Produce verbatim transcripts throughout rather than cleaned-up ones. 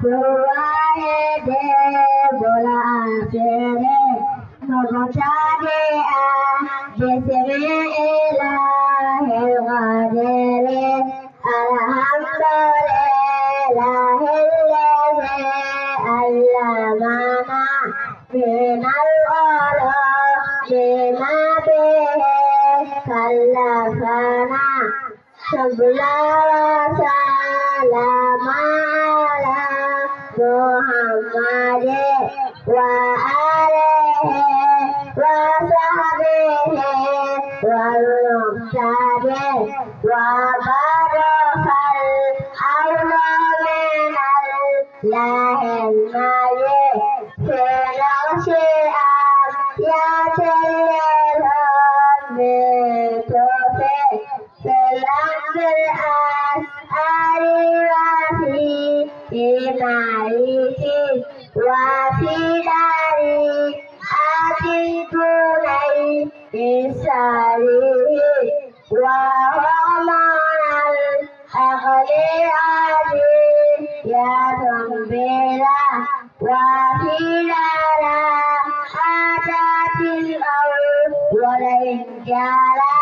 Duwaye de bola afere mabotade a deseme ila helgadere. Alhamdulillah الذي علمنا من العلوم ما به كلفنا. صلى وسلم على محمد وآله وصحبه والمقتدى وبعد فالعون من الله المجيد في نقش آيات العلوم توفي في الأرض الأسعار وفي إمارته وفي داري أتيت لي إسرائيل وهو مولى العقل عزيز يا تنبيلا وفي لنا عادات الأول والإنجالا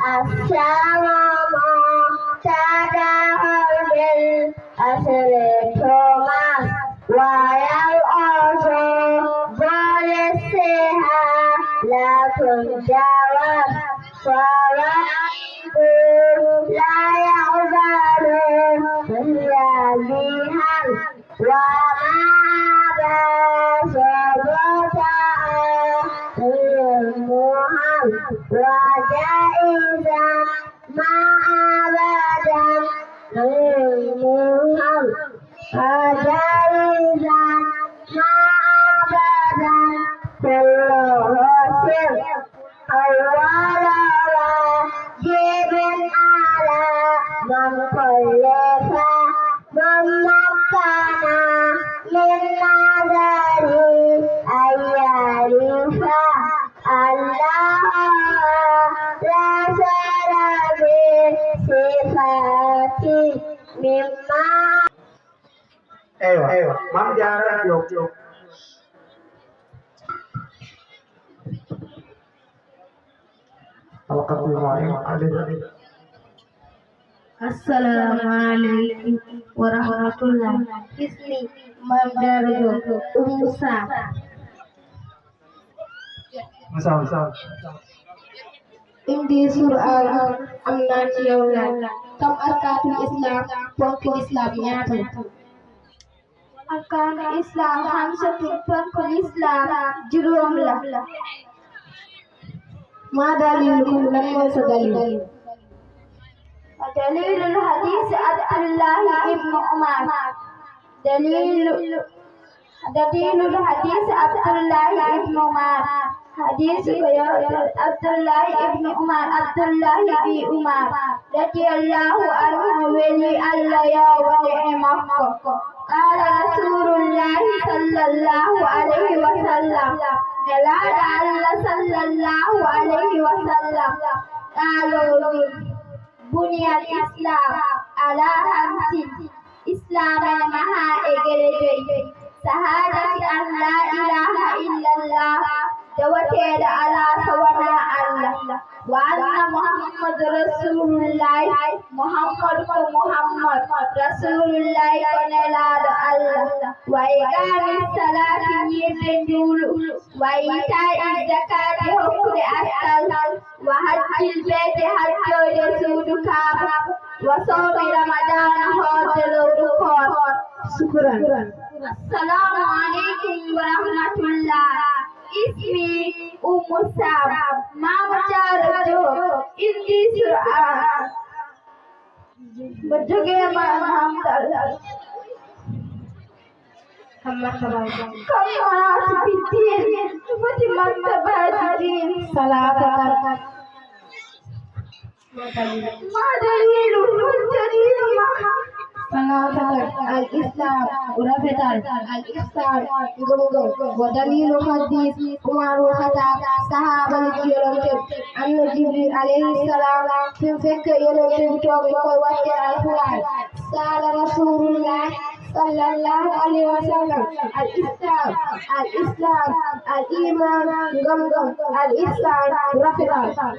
السلام منتدى بالأصل توماس ويرأس بالسها لكم جواب فوائد لا يقبل إلا بها وما أبى ثبوتها علمها وجائزا ما أبدا علمها وجائزا ما أبدا كله سر أول واجب على من كلف من مكن من نظري أن يعرف الله لا سر بصفاتي مما Eywa, eywa. Mam Jaara Diop. Alhamdulillahi alayhi. Assalamu alaikum wa rahmatullah. Ismi Mam Jaara Diop, Ummu Sam. Sam, Sam. Indi Qur'an am naa ci yow laaj. Kam arkaatul Islam, ponk Islam ñaata la? Arkaanul Islam xamsatun, ponk Islam juróom la. Ma dalilukum, lan mooy sa dalil? Dalilul hadis Abdullahi ibnu Umar. Dalilu, dalilul hadis Abdullahi ibnu Umar. Hadis ko yo Abdullahi ibnu Umar, Abdullahi bi Umar radiyallahu anhu weli Allah yo wone e makko. Qala Rasulullahi sallallahu alayhi wa sallam. Nelaaɗo Allah sallallahu alayhi wa sallam qaaloo wi, buniyal Islam ala hamsin. Islam ene mahaa e geɗe joyi. Sahadati an la ilaha illallah, deweteeɗo alaa so wonaa Allah. Wa anna Muhammadu Rasulullahi, Muhammadu ko Muhammad, Rasulullahi ko nelaaɗo Allah. Wa iqaami salaati, yiirde njuulu. Wa iitaa'i zakaati, hokkude asal. Wa hajjil beyti, hajjoyde suudu Kaaba. Wa sawmi Ramadaana, hoorde lewru koor. Shukran. Assalamu alaikum wa rahmatullah. Ismi Ummu Sam. Mama Jaara Diop. Indi Qur'an. Mo joge ma Mamadou. Kam martabaji. Kam martabaji din. Foti martabaji din. Salatatan. Ma dalilu, hol dalilu ma? Salatatan, al Islam, rafetal, al ihsan, gomgom, wa dalilu hadis, Umarul Khattab, sahaba yonente, anna Jibril alayhi salam, fin fekke yonente bi toog ma koy wacce Alquran. Qala Rasulullah, صلى الله عليه وسلم. الإسلام، الإسلام، الإيمان، gëm gëm, الإحسان, rafetal.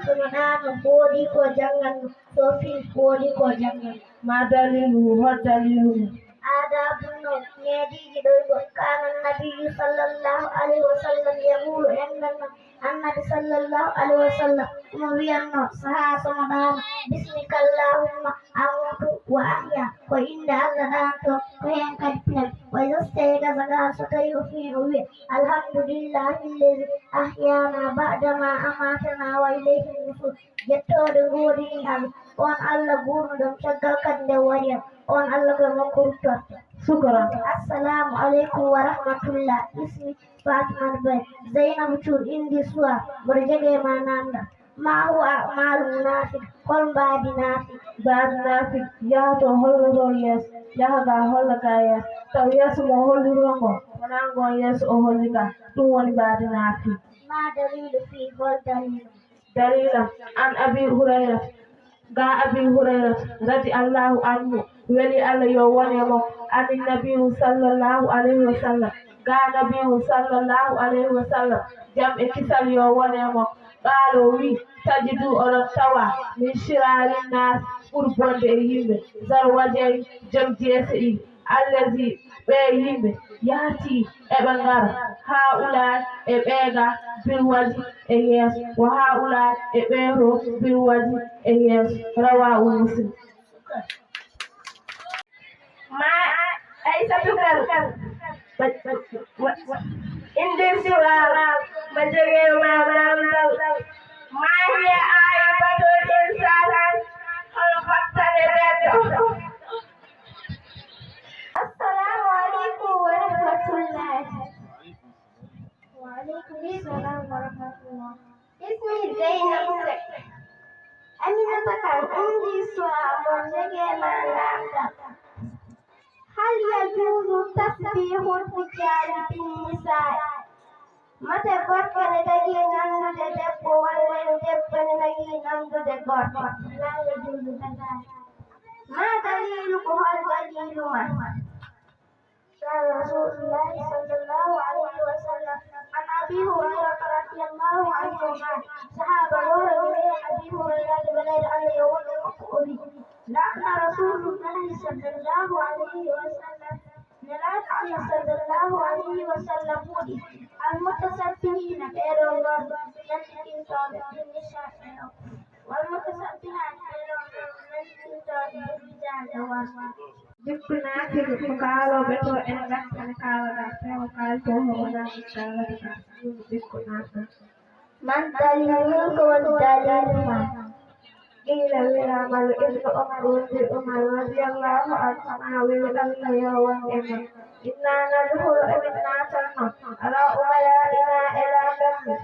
Sono nato fuori con Gianni, so fil fuori con Gianni. Ma dalilu, hol dalilu mum? Aadaabu no neediiji ɗoygo. Kaana nabiyyu sallallahu alayhi wa sallam yaqulu, enɗen no annabi sallallahu alayhi wa sallam omo wiyanno sahaa somo ɗaano, bismika allahumma amutu wa ahya, ko innde Allah ɗaanto, ko heen kadi pinal. Wa iza stayqaza qaala, so tawi o fini o wiya, alhamdulillahi allazi ahyana ba'da ma amatana wa ilayhi nushur. Jettooɗe ngoodini Allah, on Allah guurnuɗo caggal kadi nde wari en, on Allah ko e makko ruttorto. Sukran. Assalamu aleykum wa rahmatullah. Ismi Fatima Bay. Zeynabu Cuur, indi suwa, mboɗo jogee ma namda. Ma huwa a'malu munafiq, hol mbaadi naafiq? Mbaadi naafiq yaha to holloto yeeso, yaha ga holla ga yeeso, taw yeeso mo hollirno ngo wonaa ngon yeeso o holli ga, ɗum woni mbaadi naafiq. Ma dalilu fi, hol dalilu? Dalila, an Abi Hurayra, ga Abi Hurayra radiyallahu anhu, weli Allah yo won e mo, ani nabiyu sallallahu alayhi wa sallam, ga nabiyu sallallahu alayhi wa sallam, jam e kisal yo won e mo, qaala o wi, tajidu, oɗon tawa, min shirari nas, ɓur bonde e yimɓe, zal wajay, jom jeese ɗi, allazi, ɓee yimɓe, yahti, eɓe ngara, haa'ulaa e ɓee ga, bil waji e yeeso, wa haa'ulaa e ɓee to, bil waji e yeeso, rawaahu Muslim. Ma Aysatu Kan, indi suwa, ma jogee ma namdal, ma hiya aqibatul insan, hol battane neɗɗo? Assalamu aleykum wa rahmatullahi. Wa aleykum salam wa rahmatullah. Ismi Zeynab Seck. Aminata Kan, indi suwa, mboɗo jogee ma namdal. Hal yajuuzu tasbiihu rijaali bin nisaa? Mate gorko ne dagii nanndude debbo, walla debbo ne dagii nanndude gorko? Laa yajuuzu kazaalika. Ma daliiluka, ko hol daliilu ma? Qaala Rasuulullaahi sallallaahu alayhi wa sallam, an Abii Hurayrata radiyallaahu anhu qaala, sahaaba lowre wiyee Abii Hurayra, nde weleede Allah yo won e makko, o wii, la'ana Rasuulullaahi sallallaahu alayhi wa sallam, Nelaaɗo Allah sallallaahu alayhi wa sallam wi'i, al-mutasabbihiina, ɓee ɗoo ngorɗo, yannditintooɓe, bin nisaa, e rewɓe, wal mutasabbihaati, ɓee ɗoo ngorɗo, yannditintooɓe, bir rijaali, e worɓe. Jikku naafiki ko kaalooɓe to ene ngatta ne kaalaɗaa, tawa kaaltoowo wonaa ɗum kaalata ka, ɗum jikku naafiki. Man daliiluka, woni daliilu ma? Qiila, wiyaama, Ibnu Umar, wonde Umar radiyallaahu anhumaa weli Allah yo won e mo, innaa nadkhulu, emin naatanno, alaa umayaaɗinaa, e laagal men.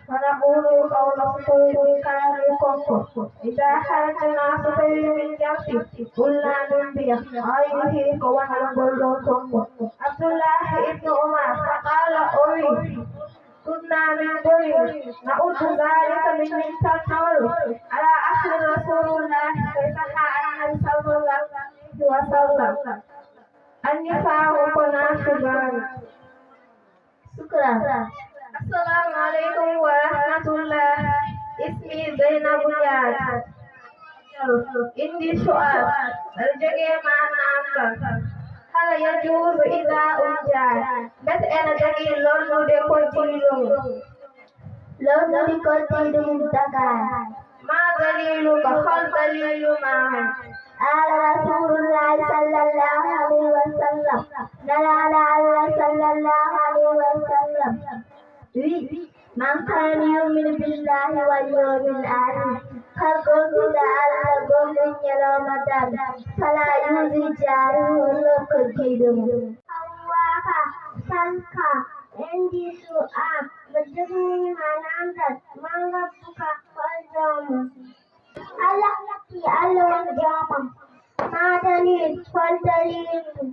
ونقول قوم سطير كانوا كونكو. إذا خرجنا سطير من جمشي قلنا من بيا عينه كوانا لنقول لهم كونكو. عبد الله بن عمر فقال أوي كنا من بوي نعد ذلك من من تنور على أخر رسول الله فصح عن النبي صلى الله عليه وسلم. النساء كنا شبان. شكرا. السلام عليكم ورحمة الله. اسمي زينب جاد. عندي سؤال. الجميع معنا أمرا. هل يجوز إذا أنجى؟ بس أنا جميل لون مودي كوجي لون. Lornudi koddiiɗum Dakar. ما دليلك؟ هل دليل ما؟ قال رسول الله صلى الله عليه وسلم. Nelaaɗo Allah صلى الله عليه وسلم wi'i, من كان يؤمن بالله واليوم الآخر, kala gomɗinɗo Allah, gomɗinɗo ñalawma darnde, فلا يؤذ جاره, lor koddiiɗo mum. Hawwaka, sanka, endi su'a, majjubni manandat, mangabbuka, hol jooma. Allah, Allah won jooma. Ma dalil, hol dalil mum?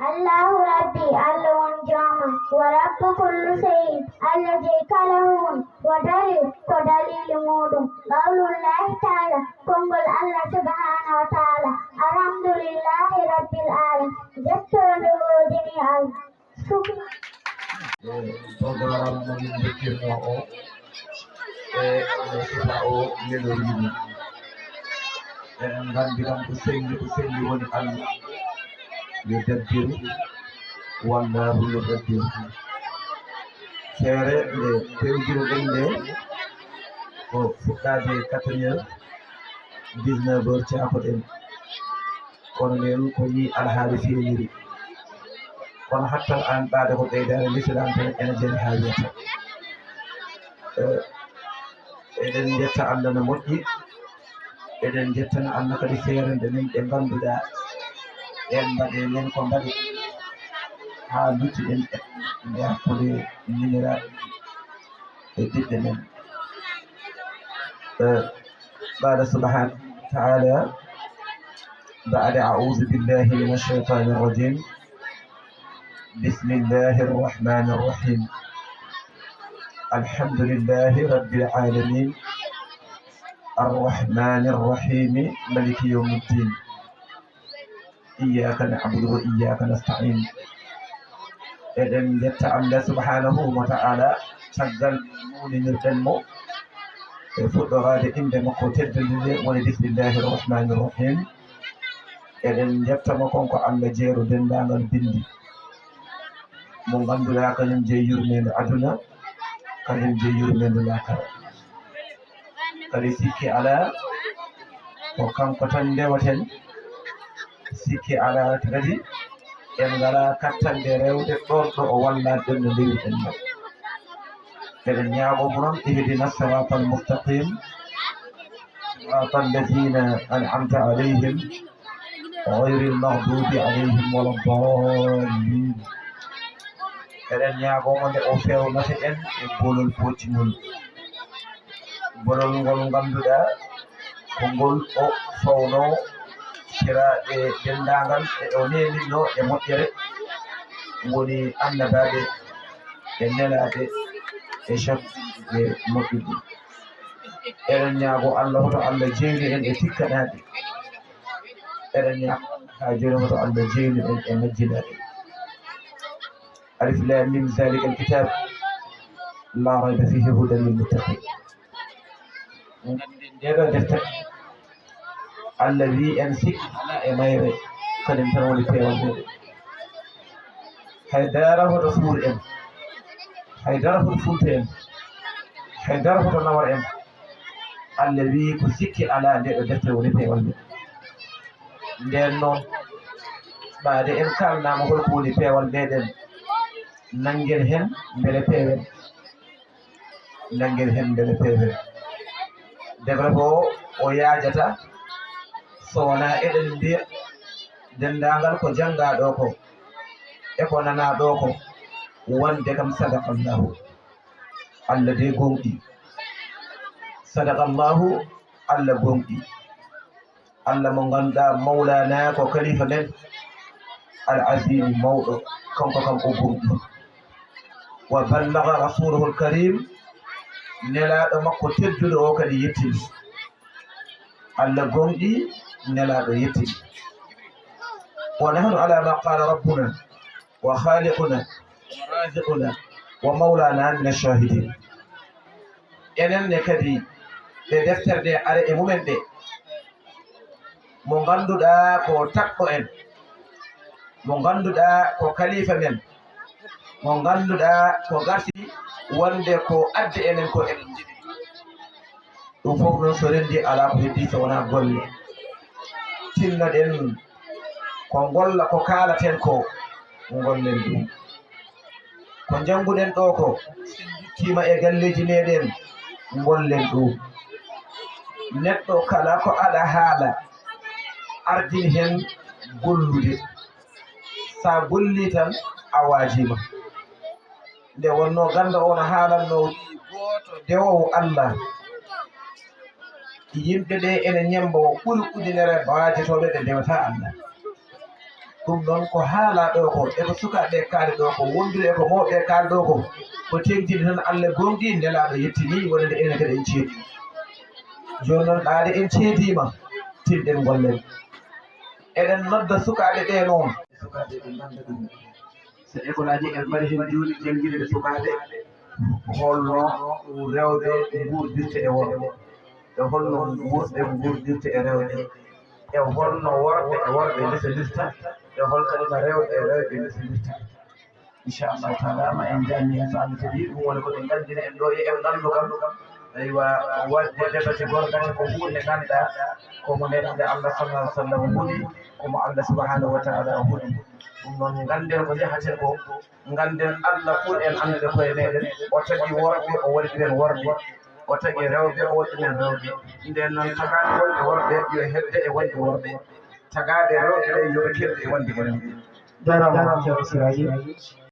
Allahu Rabbi, Allah won jooma. Wa Rabbu kullu shay'in, Allah jeyi kala huunde. Wa dalil, ko dalil muuɗum. Qawlullahi ta'ala, konngol Allah subhanahu wa ta'ala. Alhamdulillahi Rabbil alamin. Jettoonde woodini Allah. Sukna. E programme mo min ndokkirno o, e no sifa o neloriɗum. Eɗen nganndi kam ko selli, ko selli woni Allah yo dabbiru, wallaahu yo dabbiru. Feere nde pewjiroɗen nde ko fuɗɗaade quatre heures, dix-neuf heures caakoɗen. Kono nen ko ni alhaali feeñiri. Kono hattan an ɓaade ko ɓeydaare Lislaam tan ene jeli haa wiyata. Eh, eɗen njetta Allah no moƴƴi, eɗen njettana Allah kadi feere nde min ɓe ngannduɗaa en mbaɗe men ko mbaɗe haa luttuɗen e hakkunde miñiraaɓe e ɓiɓɓe men. Eh, قال سبحانه وتعالى بعد أعوذ بالله من الشيطان الرجيم. بسم الله الرحمن الرحيم. الحمد لله رب العالمين. الرحمن الرحيم. ملك يوم الدين. إياك نعبد وإياك نستعين. Eɗen njetta Allah subhanahu wa ta'ala caggal nunirɗen mo e fuɗɗoraade innde makko teddunde nde woni bismillahi rahmani rahim. Eɗen njetta mo kanko Allah jeeru denndaangal binndi mo ngannduɗaa kañum jeyi yurmeende aduna, kañum jeyi yurmeende laakara. Kadi sikki alaa ko kanko tan ndewaten. Sikki alaa kadi en ngalaa kattanɗe rewde ɗon ɗo o wallaade ɗen no ndewiɗen ɗo. Eɗen ñaago mo noon, اهدنا الصراط المستقيم صراط الذين أنعمت عليهم غير المغضوب عليهم ولا الضالين. Eɗen ñaago mo nde o feewnata en e bolol pocci ngol. Bolol ngol ngannduɗaa ko ngol o fawno siraaɓe denndaangal e o neeninno e moƴƴere woni annabaaɓe e nelaaɓe e jokkuɓe moƴƴude. Eɗen ñaago Allah hoto Allah jeynu en e tikkanaade. Eɗen ñaago haa jooni hoto Allah jeynu en e majjinaade. Alif Lam Mim, ذلك الكتاب لا ريب فيه هدى للمتقين. Ngannden ndeeɗo defte, Allah wii en sikki alaa e mayre, kañum tan woni peewal meeɗen. Hay dara hoto fuur en, hay dara hoto funta en, hay dara hoto nawor en. Allah wii ko sikki alaa ndeeɗo defte woni peewal meeɗen. Ndeen noon, ɓaade en kaalnaama hol ko woni peewal meeɗen, nanngen heen mbele peewen. Nanngen heen mbele peewen. Defre ko o yaajata so wonaa eɗen mbiya denndaangal ko janngaa ɗo ko e ko nanaa ɗo ko wonde kam sadaqa Allahu. Allah de gonɗi. Sadaqallahu, Allah gonɗi. Allah mo ngannduɗaa mawlana ko kalifa men, al azim mawɗo, kanko kam o gonɗi. Wa ballaga rasuluhul karim, nelaaɗo makko tedduɗo o kadi yettini. Allah gonɗi, nelaaɗo yettini. Wa nahnu ala ma qala rabbuna wa khaliquna wa raziquna wa mawlana min ash-shahidin. Enen ne kadi ɓe deftere nde are e mumen ɓe, mo ngannduɗaa ko takɗo en, mo ngannduɗaa ko kalifa men, mo ngannduɗaa ko garti wonde ko addi enen ko en. Ɗum fof noon so renndi alaa ko heddi so wonaa golle. Tinnoɗen ko ngolla ko kaalaten ko, ngollen ɗum. Ko njannguɗen ɗo ko, tiima e galleeji meɗen, ngollen ɗum. Neɗɗo kala ko aɗa haala, ardin heen gollude. Sa golli tan, a waajiima. Nde wonnoo gannda o no haalanno, wii gooto dewoowo Allah, yimɓe ɓe ene ñemmba o ɓuri ujunere baajotooɓe ɓe ndewataa Allah. Ɗum noon ko haalaa ɗo ko, e ko sukaaɓe kaali ɗo ko, wondude e ko mawɓe kaali ɗo ko, ko teŋtini tan Allah gonɗi, nelaaɗo yettini, wonande enen kadi en ceedi. Jooni noon ɗaade en ceediima, tinɗen ngollen. Eɗen nodda sukaaɓe ɓe noon. Sukaaɓe ɓe ngannda ɗum. So école aji en mbaɗi heen jooni jannginde sukaaɓe, holno rewɓe nguurdirta e worɓe, e holno worɓe nguurdirta e rewɓe, e holno worɓe e worɓe ndesondirta, e hol kadi no rewɓe e rewɓe ndesondirta. Inchallahu taala, ma en njanni heen so Allah jaɓi. Ɗum woni ko ɓe nganndina en ɗo e en nganndu kam. Eywa, waɗde debate gorgate ko huunde ngannduɗaa ko mo nelaaɗo Allah sallallahu alaihi wasallam huɗi, ko mo Allah subhanahu wa taala huɗi. Ɗum noon, ngannden ko njahaten ko, ngannden Allah ɓuri en anndude koye meɗen. O tagi worɓe, o waɗi ɗumen worɓe. O tagi rewɓe, o waɗi ɗumen rewɓe. Nden noon, tagaade wonde worɓe, yo hedde e wonde worɓe. Tagaade rewɓe ɓe, yo ɓe keddu e wonde e rewɓe. Jarama, Ceerno Siraji.